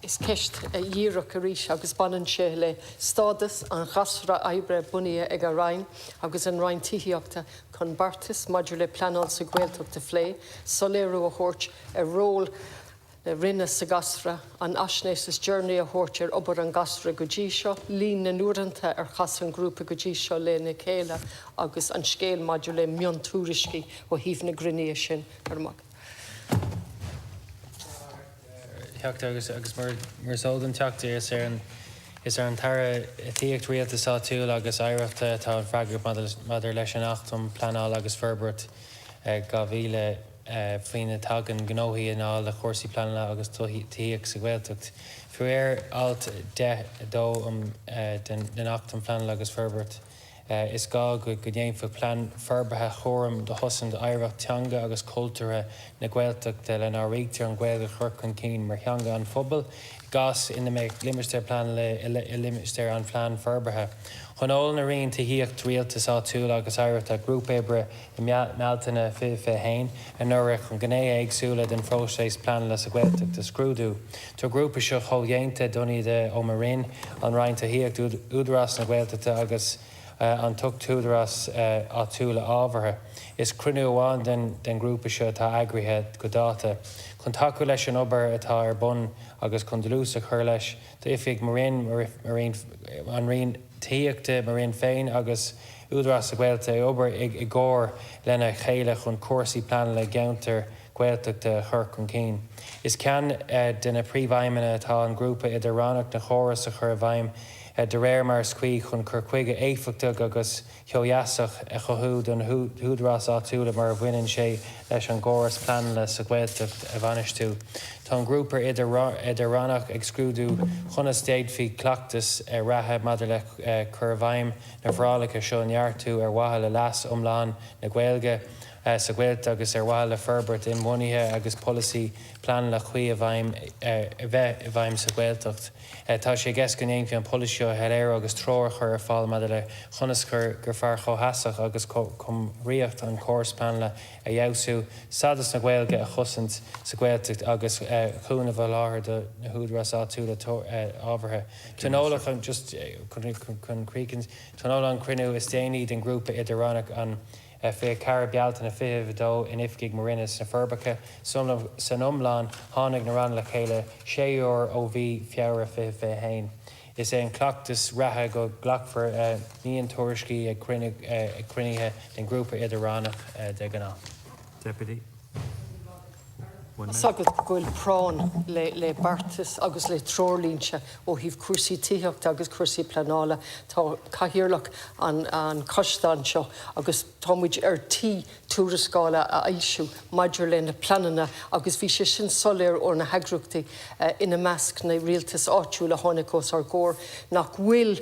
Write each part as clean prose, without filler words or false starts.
Is ceist dhíreach arís agus baineann sé le stádas an ghasra oibre bunaithe ag an Roinn agus an Roinn Tithíochta chun beartas maidir le pleanáil sa Ghaeltacht a phlé, soiléiriú a thabhairt ar ról na Roinne sa ghasra, an fhaisnéis is deireanaí a thabhairt ar obair an ghasra go dtí seo, líon na n-uaireanta ar chas an grúpa go dtí seo lena chéile agus an scéal maidir le miontuairiscí ó thaobh na gcruinnithe sin. Go raibh maith agat. Teachta agus agus mar is eol don Teachta is ar an is ar an tAire Tithíochta, Rialtais Áitiúil agus Oidhreachta atá an freagracht maidir leis an Acht um Pleanáil agus Forbairt 2000 faoina dtagann gnóthaí i ndáil le cúrsaí pleanála agus tithíochta sa Ghaeltacht. Faoi réir Alt 10, 2 den Acht um Pleanáil agus Forbairt, Is gá go ndéanfadh plean forbartha cúram do chosaint oidhreacht teanga agus cultúrtha na Gaeltachta, lena n-áirítear an Ghaeilge a chur chun cinn mar theanga an phobail, i gcás ina mbeidh limistéar pleanála i limistéar an phlean forbartha. Thionóil an Roinn Tithíochta, Rialtais Áitiúil agus Oidhreachta grúpa oibre i mBealtaine 2021 anuraidh chun gnéithe éagsúla den phróiseas pleanála sa Ghaeltacht a scrúdú. Tá an grúpa seo comhdhéanta d'ionadaithe ó mo Roinn, an Roinn Tithíochta, Údarás na Gaeltachta agus an t-ocht údarás áitiúla ábhartha. Is cruinniú amháin den ghrúpa seo atá eagraithe go dáta. Chun tacú leis an obair atá ar bun agus chun dlús a chur leis, tá oifigigh mo Roinn, an Roinn Tithíochta, mo Roinn féin agus Údarás na Gaeltachta ag obair i gcomhar lena chéile chun cúrsaí pleanála i gceantair Ghaeltachta a chur chun cinn. Is ceann de na príomhaidhmeanna atá an Grúpa Idir-Rannach na córais a chur i bhfeidhm de réir mar is cuí chun cur chuige éifeachtach agus comhsheasmhach a chothú do na húdaráis áitiúla mar a bhaineann sé leis an gcóras pleanála sa Ghaeltacht a bhainistiú. Tá an Grúpa Idir-Rannach ag scrúdú conas d'fhéadfaí cleachtais reatha maidir le cur i bhfeidhm na bhforálacha seo a neartú ar mhaithe le leas iomlán na Gaeilge sa Ghaeltacht agus ar mhaithe le forbairt inbhuanaithe agus polasaí pleanála cuí i bhfeidhm a bheith i bhfeidhm sa Ghaeltacht. Tá sé i gceist go ndéanfaí an polasaí seo a shoiléiriú agus treoir a chur ar fáil maidir le conas gur fearr comhsheasmhacht agus cumraíocht an chórais pleanála a fheabhsú, stádas na Gaeilge a chosaint sa Ghaeltacht agus cúnamh a sholáthar do na húdaráis áitiúla ábhartha. Tionóladh an just chun críche tionóladh an cruinniú is déanaí den ghrúpa idir-rannach an 24 Bealtaine 22 in oifigí mo Roinne sna Forbacha. San iomlán, tháinig na ranna le chéile sé huaire ó mhí Feabhra 2021. Is é an cleachtas reatha go nglacfar miontuairiscí ag cruinnithe den ghrúpa idir-rannach de ghnáth. Deputy. Tá's agat go bhfuil práinn le beartas agus le treoirlínte ó thaobh cúrsaí tithíochta agus cúrsaí pleanála. Tá cathaoirleach an choiste anseo agus tá muid ar tí tuarascáil a fhoilsiú maidir le na pleananna agus bhí sé sin soiléir ó na heagraíochtaí, ina measc na rialtais áitiúil a tháinig os ár gcomhair, nach bhfuil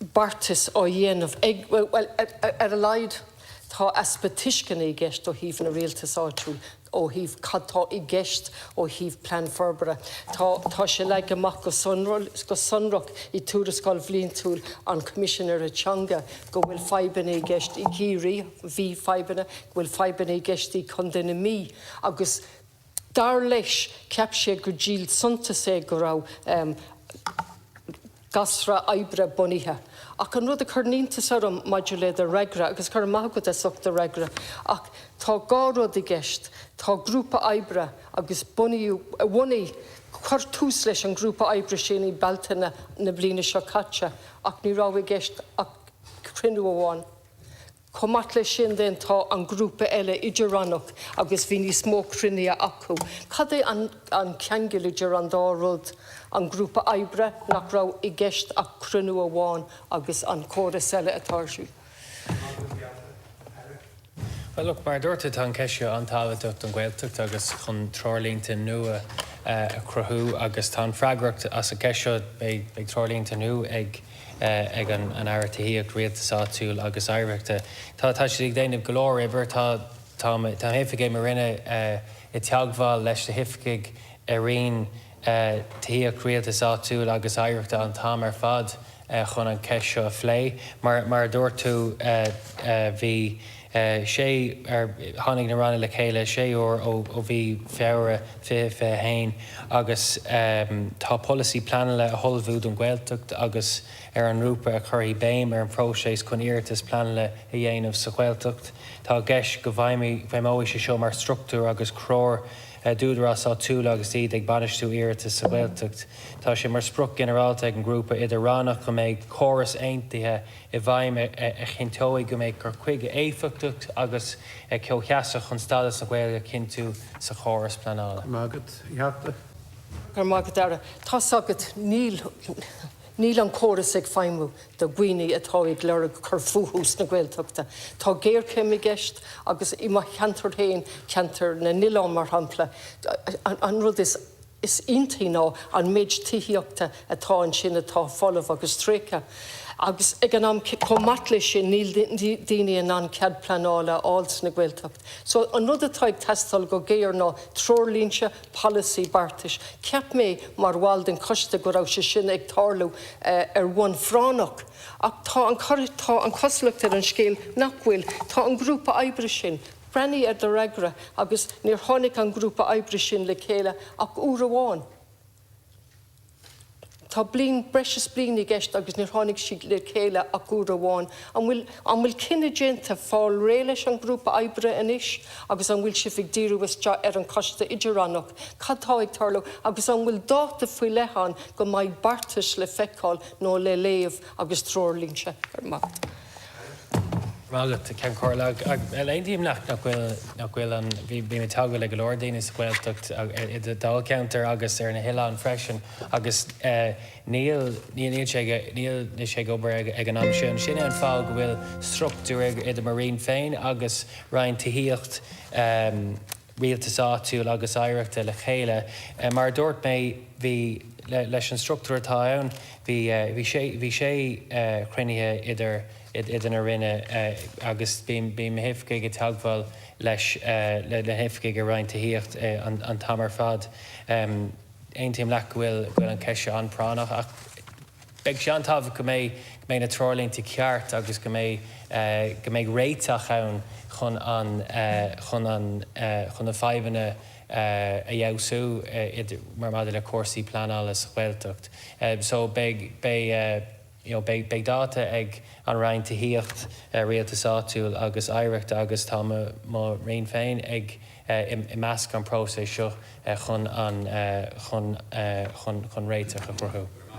beartas á dhéanamh ag, bhuel, ar a laghad tá easpa tuisceana i gceist ó thaobh na rialtas áitiúil, ó thaobh cad tá i gceist ó thaobh plean forbartha. Tá, tá sé leagtha amach go go sonrach i tuarascáil bhliantúil an Choimisinéara Teanga go bhfuil fadhbanna i gceist i gCiarraí, bhí fadhbanna, go bhfuil fadhbanna i gceist i Contae na Mí agus Dar leis, cheap sé gur díol suntais é go raibh gasra oibre bunaithe. Ach an rud a chuireann iontas orm maidir le do fhreagra, agus go raibh maith agat as ucht do fhreagra, ach tá dhá rud i gceist. Tá grúpa oibre agus bunaíodh, bhunaigh, chuir tús leis an ghrúpa oibre sin i Bealtaine na bliana seo caite ach ní raibh i gceist ach cruinniú amháin. Chomh maith leis sin then tá an grúpa eile idir-rannach agus bhí níos mó cruinnithe acu. Cad é an an ceangal idir an dá rud, an grúpa oibre nach raibh i gceist ach cruinniú amháin agus an córas eile atá ar siúl? Bhuel look, mar a dúirt tú tá an cheist seo an-tábhachtach don Ghaeltacht agus chun treoirlínte nua a chruthú agus tá an freagracht as an gceist seo, beidh treoirlínte nua ag ag an Aire Tithíochta, Rialtais Áitiúil agus Oidhreachta. Tá tá siad ag déanamh go leor oibre. Tá tá tá oifigigh mo Roinne i dteagmháil leis na hoifigigh i Roinn Tithíochta, Rialtais Áitiúil agus Oidhreachta an t-am ar fad chun an cheist seo a phlé. Mar mar a dúirt tú bhí. Sé ar tháinig na Ranna le chéile sé huair ó mhí Feabhra 2021 agus tá polasaí pleanála á ullmhú don Ghaeltacht agus ar an ngrúpa a chuirfidh béim ar an phróiseas chun iarratas pleanála a dhéanamh sa Ghaeltacht. Tá i gceist go bhfeidhmeoidh sé seo mar struchtúr agus treoir d'údaráis áitiúla agus iad ag bainistiú iarratas sa Ghaeltacht. Tá sé mar sprioc ghinearálta ag an ngrúpa idir-rannach go mbeidh córas aontaithe i bhfeidhm a chinnteoidh go mbeidh cur chuige éifeachtach agus comhsheasmhach chun stádas na Gaeilge a chinntiú sa chóras pleanála. Go raibh maith agat, a Theachta. Go raibh maith agat, Aire. Tá's agat, níl, níl an córas ag feidhmiú do dhaoine atá ag lorg cur fúthu sna Gaeltachta. Tá géarchéim i gceist agus i mo cheantar féin, ceantar na n-oileán mar shampla, an rud is, Is iontaí ná an méid tithíochta atá ansin atá folamh agus tréigthe. Agus ag an am chomh maith leis sin níl daoine in ann cead pleanála a fháil sna Gaeltacht. So an rud atá ag teastáil go géar ná treoirlínte, polasaí, beartais. Cheap mé mar bhall den choiste go raibh sé sin ag tarlú ar bhonn phráinneach ach tá an tá an chosúlacht ar an scéal nach bhfuil. Tá an grúpa oibre sin. Breathnaigh ar do fhreagra agus níor tháinig an grúpa oibre sin le chéile ach uair amháin. Tá bliain, breis is bliain i gceist agus níor tháinig siad le chéile ach uair amháin. An bhfuil, an bhfuil cinneadh déanta fáil réidh leis an ngrúpa oibre anois agus an bhfuil sibh ag díriú isteach ar an choiste idir-rannach? Cad tá ag tarlú agus an bhfuil dáta faoi leith ann go mbeidh beartais le feiceáil nó le léamh agus treoirlínte? Go raibh maith agat. Maith agat, Ceann Comhairle. Aontaím leat nach bhfuil, nach bhfuil an, bhí, bím ag teagmháil le go leor daoine sa Ghaeltacht, i do dháilcheantar agus ar na hoileáin freisin agus níl, níl, níl sé ag, níl sé ag obair ag an am sin. Sin é an fáth go bhfuil struchtúr idir mo Roinn féin agus Roinn Tithíocht, Rialtais Áitiúil agus Oidhreachta le chéile. Mar a dúirt mé, bhí, leis an struchtúr atá ann, bhí, bhí sé, bhí sé chruinnithe idir, idir na Ranna agus bíonn, bíonn mo oifigigh ag teagmháil leis, le na hoifigigh i Roinn Tithíocht an t-am ar fad. Aontaím leat go bhfuil, go bhfuil an cheist seo an-phráinneach ach beidh sé an-tábhachtach go mbeidh, go mbeidh na treoirlínte ceart agus go mbeidh, go mbeidh réiteach ann chun an, chun an, chun na fadhbanna a fheabhsú idir, mar maidir le cúrsaí pleanála sa Ghaeltacht. So beidh, beidh, you know, beidh, beidh dáta ag an Roinn Tithíocht, Rialtais Áitiúil agus Oidhreachta agus tá mo, mo Roinn féin ag, i measc an próiseas seo chun an, chun, chun, chun réiteach a chruthú.